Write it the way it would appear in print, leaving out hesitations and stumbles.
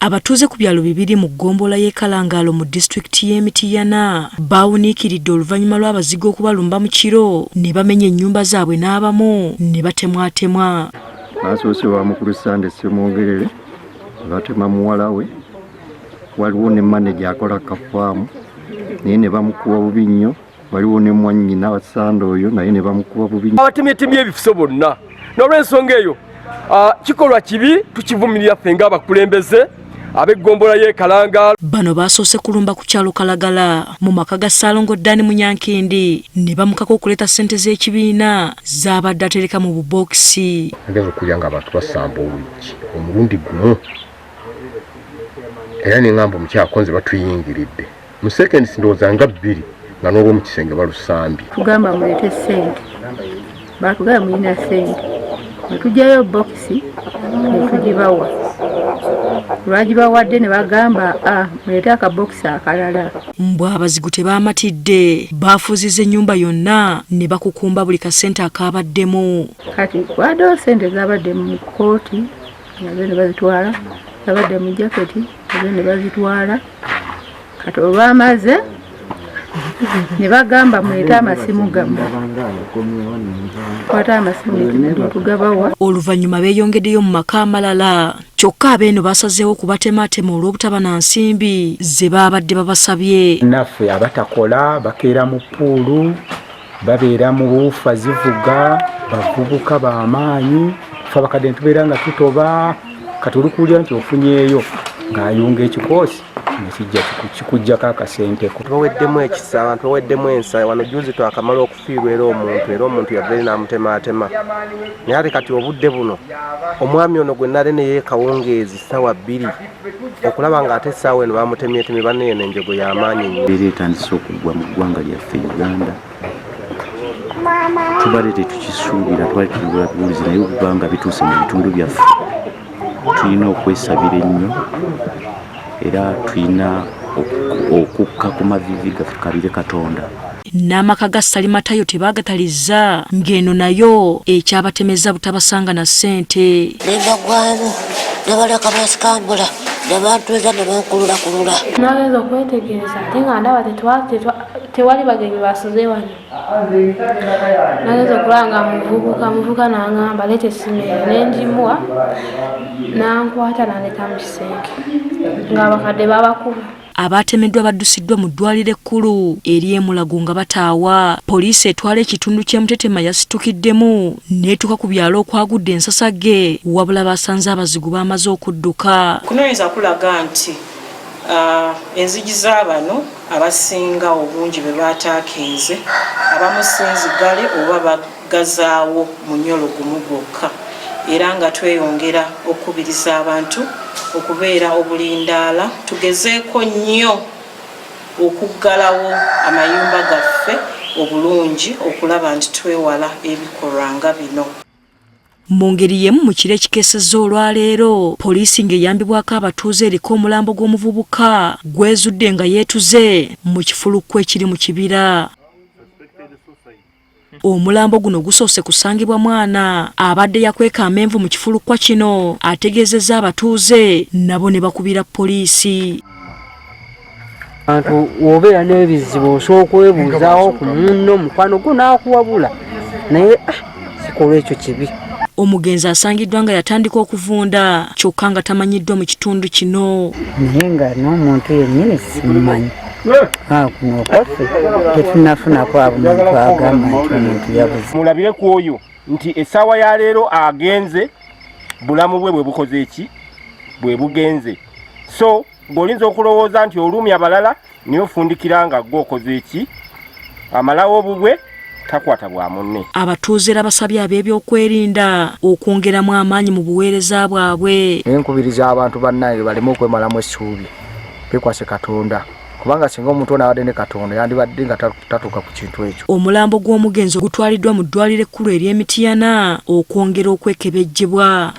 Abatuuze ku byalo bibiri mu ggombolola y'e Kalangalo mu disitulikiti y'e Mityana baawuniikiridde oluvannyuma lw'abazigu okubalumba mu kiro ne bamenya ennyumba zaabwe n'abamu ne batemwatemwa. Basoose wa mukulu Sande Ssemwogerere ne batema muwala we, waliwo ne maneja akola kafaamu naye ne bamukuba bubi nnyo, waliwo ne mwannyina wa Sande oyo naye ne bamukuba bubi nnyo. Abatemyetemye ebifuso bonna n'olw'ensonga eyo kikolwa kibi tukivumirira ffe ng'abakulembeze ab'eggombolola y'e Kalangalo. Bano basoose kulumba ku kyalo Kalagala mu maka ga Ssaalongo Dan Munyankindi ne bamukaka okuleeta ssente z'ekibiina z'abadde atereka mu bubookisi. Nagenze okulya ng'abantu basamba oluggi omulundi gumu era ne ŋŋamba omukyala ko nze batuyingiridde mu seconds ndowooza nga bbiri nga n'olw'omu kisenge balusambye. Tugamba muleete ssente, batugamba mulina ssente, ne tugyayo bokisi ne tugibawa. Lwagibawadde ne bagamba a muleete akabokisi akalala. Mbu abazigu tebaamatidde, baafuuzizza ennyumba yonna ne bakukumba buli kasente akaabaddemu. Kati waddewo ssente zaabadde mu kkooti nazo ne bazitwala, zabadde mu jaketi nazo ne bazitwala. Kati olwamaze ne bagamba muleete amasimu gammwe, kwata amasimu ne tugabawa. Oluvannyuma beeyongeddeyo mu maka amalala kyokka abeeno basazeewo okubatematema olw'obutaba na nsimbi ze baabadde babasabye. Naffe abatakola bakeera mu ppuulu, babeera mu buufa zivuga, bavubuka b'amaanyi, ffe abakadde ne tubeera nga tutoba. Kati olukuwulira nti ofunyeeyo ng'ayunga ekikoosi ne kijja kikuggyako akasenteko. Baweddemu ekisa, abantu baweddemu ensa. Wano juzi twakamala okufiirwa era omuntu, era omuntu yava eri n'amutematema. Naye ate kati obudde buno omwami ono gwe nali naye kawungeezi ssaawa 2 okulaba ng'ate essaawa eno bamutemyetemye banne eno enjogo y'amaanyi nnyo. Embeera etandise okugwa mu ggwanga lyaffe Uganda. Tubadde tetukisuubira, twali tubula buwulizi, naye okubanga bituuse mu bitundu byaffe tulina okwesabira ennyo era tulina okukka ku maviivi gaffe tukabire Katonda. N'amaka ga Salimatayo tebaagatalizza ng'eno nayo ekyabatemezza butabasanga na ssente. Ne mbagwamu ne baleka basikambula ne bantuuza ne bankululakulula. Nagenze okwetegereza ate nga ndaba tewali bagenyi basuze wano. Nagenze okulaba nga muvubuka n'angamba leeta essimu eyo ne ngimuwa n'ankwata n'andeeta mu kisenge ng'abakadde babakuba. Abatemeddwa baddusiddwa mu ddwaliro ekkulu ery'e Mulago nga bataawa. Poliisi etwala ekitundu ky'e Mutetema yasitukiddemu n'etuuka ku byalo okwagudde ensasagge, wabula basanze abazigu bamaze okudduka. Okunoonyereza kulaga nti enzigi z'abano abasinga obungi be baataakinze abamu si nzigale oba baggazaawo munyolo gumu gwokka, era nga tweyongera okukubiriza abantu okubeera obulindaala tugezeeko nnyo okuggalawo amayumba gaffe obulungi okulaba nti twewala ebikolwa nga bino. Mu ngeri y'emu mu kiro ekikeesezza olwaleero, poliisi ng'eyambibwako abatuuze eriko omulambo gw'omuvubuka gwezudde nga yeetuze mu kifulukwa ekiri mu kibira. Omulambo guno gusoose kusangibwa mwana abadde yakweka amenvu mu kifulukwa kino ategeezezza abatuuze nabo ne bakubira poliisi. Abantu w'obeera n'ebizibu osobola okwebuuzaawo ku munno mukwano gwo n'akuwabula naye kikolwa ekyo kibi. Omugenzi asangiddwa nga yatandika okuvunda kyokka nga tamanyiddwa mu kitundu kino. Naye nga n'omuntu yennyini simumanyi. Kuno okwaffe tetunnafunako abo muntu agamba nti omuntu yabuze. Mulabire ku oyo nti essaawa ya leero agenze, bulamu bwe bwe bukoze eki? Bwe bugenze. So ng'oyinza okulowooza nti olumya abalala naye ofundikira nga ggwe okoze eki? Amalawo obubwe takwata bwa munne. Abatuuze era basabye ab'ebyokwerinda okwongeramu amaanyi mu buweereza bwabwe. Naye nkubiriza abantu bannange baleme okwemalamu essuubi, beekwase Katonda, kubanga singa omuntu ono abadde ne Katonda yandibadde nga tatuuka ku kintu ekyo. Omulambo gw'omugenzi gutwaliddwa mu ddwaliro ekkulu ery'e Mityana okwongera okwekebejjebwa.